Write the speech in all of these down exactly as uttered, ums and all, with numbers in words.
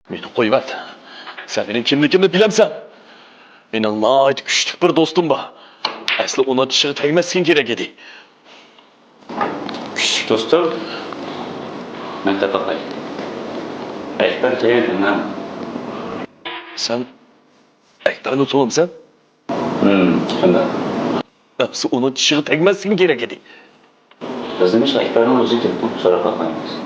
مېنى قويۇۋەت. سەن مېنىڭ كىملىكىمنى بىلەمسەن؟ مېنىڭ ناھايىتى كۈچلۈك بىر دوستۇم بار. ئەسلى ئۇنىڭ چىشىغا تەگمەسلىكىڭ كېرەك ئىدى. كۈچلۈك دوستۇم؟ مەن تاپاقاي. ئەكبەر كەينىدىن. سەن ئەكبەرنى تونۇمسەن؟ ھىم، شۇنداق. ئەمسە ئۇنىڭ چىشىغا تەگمەسلىكىم كېرەك ئىدى. بىزنىڭ ئىش ئەكبەرنىڭ ئۆزى كېلىپ سوراپ باقايمىز.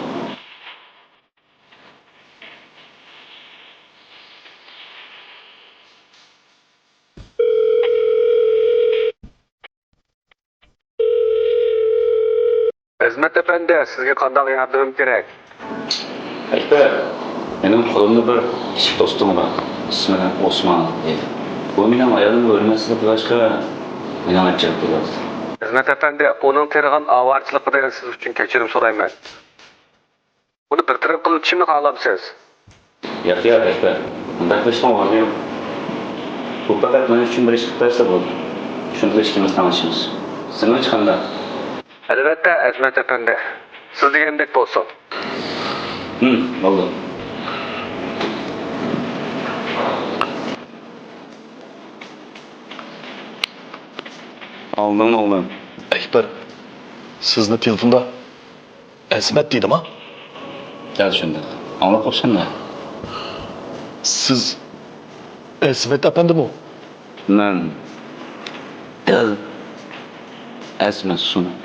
ئەزمەت ئەپەندى، سىزگە قانداق ياردىمىم كېرەك؟ ئەكبەر، مېنىڭ قولۇمدا بىر كىچىك دوستۇم بار. ئىسمى ئوسمان دەيدۇ. بۇ مېنىڭ ئايالىمغا ھۆرمەتسىزلىك قىلغاچقا، مېنىڭ ئاچچىقىم كېلىۋاتىدۇ. ئەزمەت ئەپەندى، ئۇنىڭ تېرىغان ئاۋارىچىلىقىدىن سىز ئۈچۈن كەچۈرۈم سورايمەن. ئۇنى بىر تەرەپ قىلىۋېتىشىمنى خالامسىز؟ ياق، ياق، ئەكبەر. ئۇنداق قىلىشنىڭ ئورنى يوق. ئۇ پەقەت مەن ئۈچۈن بىر ئىش قىلىپ بەرسە بولدى. شۇندىلا ئىككىمىز تەڭلىشىمىز. سېنىڭچە قانداق؟ ئەلۋەتتە، ئەزمەت ئەپەندى. سىز دېگەندەك بولسۇن. ھىم، بولدى. ئالدىڭ ئوغلۇم. ئەكبەر، سىزنى تېلېفوندا ئەزمەت دېدىما؟ دەل شۇنداق. ئاڭلاپ قوپسەن-دە. سىز ئەزمەت ئەپەندىمۇ؟ مەن دەل ئەزمەت سۇنۇق.